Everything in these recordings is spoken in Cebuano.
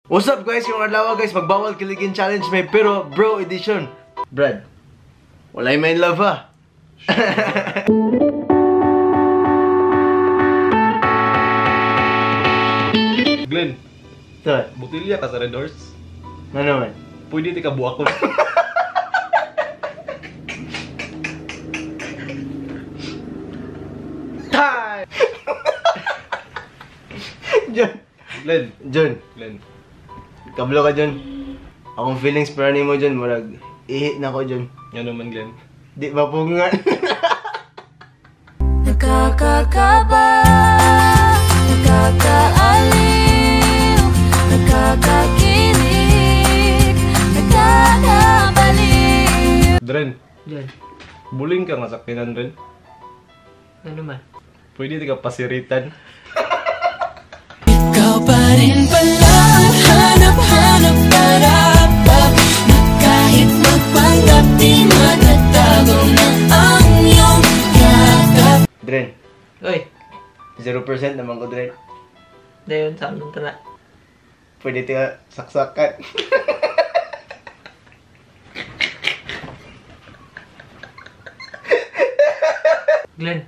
What's up guys? Yung adlaw guys, magbawal kiligin challenge may pero bro edition. Brad, walay may love ha. Glenn, Tara, butilya ka sa Red Horse. Ano man? Pwede ti ka buakon. Time! John. Glenn. John. Glenn. Kablo ka, John. Akong feelings para nimo, John, murag ihi na ko, John. Nga naman, Glenn. Di ba po nga? Nakakakaba, nakakaaliw, nakakakilig, nakakabaliw. Dren. John. Buling ka nga sakinan, Dren. Ano man? Pwede ti ka pasiritan. Ikaw pa rin pala ang hanap-hanap para na kahit magpanggap di matatago na ang iyong yakap. Dren. Oy. 0% naman ko, Dren. Dayon, sa anong tala? Pwede ti ka saksakan. Glenn.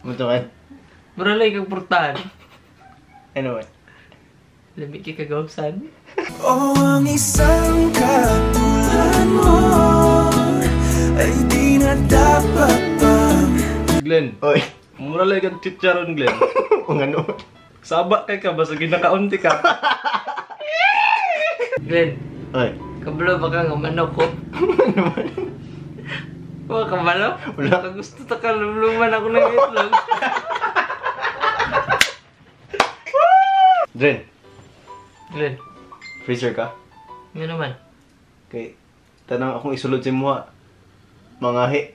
Mutukan. Muralay kang purtahan. Ano man? Lamig kay kagawsan. Oh, ang isang katulad mo ay di na dapat pang. Glenn. Oy. Muralay kang chicharon, Glenn. Ang ano? Saba kay ka, basta ginakaunti ka. Glenn. Oy. Kabalo ba ka nga manok ko? Ano man? Wala kabalo? Wala. Kagusto ta ka lumluman ako ng itlog. Dren. Glenn. Freezer ka? Nga naman. Kay, tanang akong isulod sa imuha. Mangahi.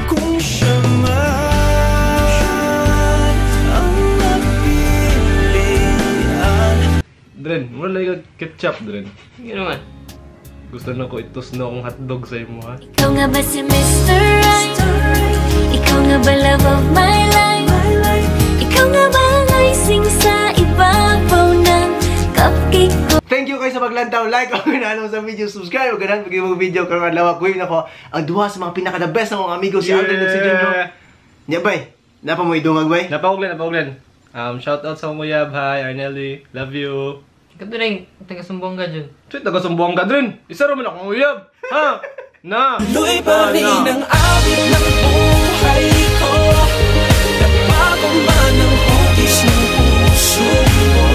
Kung siya man ang napilian. Dren, muralay kang ketchup, Dren. Nga naman. Gusto na ko itos na akong hotdog sa imuha. Ikaw nga ba si Mr. Right? Ikaw nga ba love of my life? Ikaw nga ba ang icing sa ibabaw ng cupcake ko? Thank you guys sa paglantaw. Like o ganaan sa video, subscribe o ganaan pag imong video karon adlaw ko na ko ang duha sa mga pinaka the best ng akong amigo si Aldrin at si Junro. Nya bay. Napa mo idungag bay? Napa ko Glenn, napa ko Glenn. Shout out sa akong uyab. Hi Arnelli. Love you. Ikaw doon yung taga-sumbong ka dyan. Tweet taga-sumbong ka Dren. Isa ra man akong uyab. Ha? Na. Tuloy pa rin ang awit ng buhay ko. Nagbago man ang hugis ng puso ko.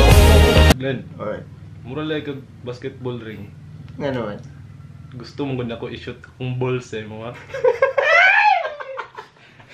Glenn. Alright. Mura like kag basketball ring. Nga naman. Gusto mo gud ako i-shoot akong balls eh, mga.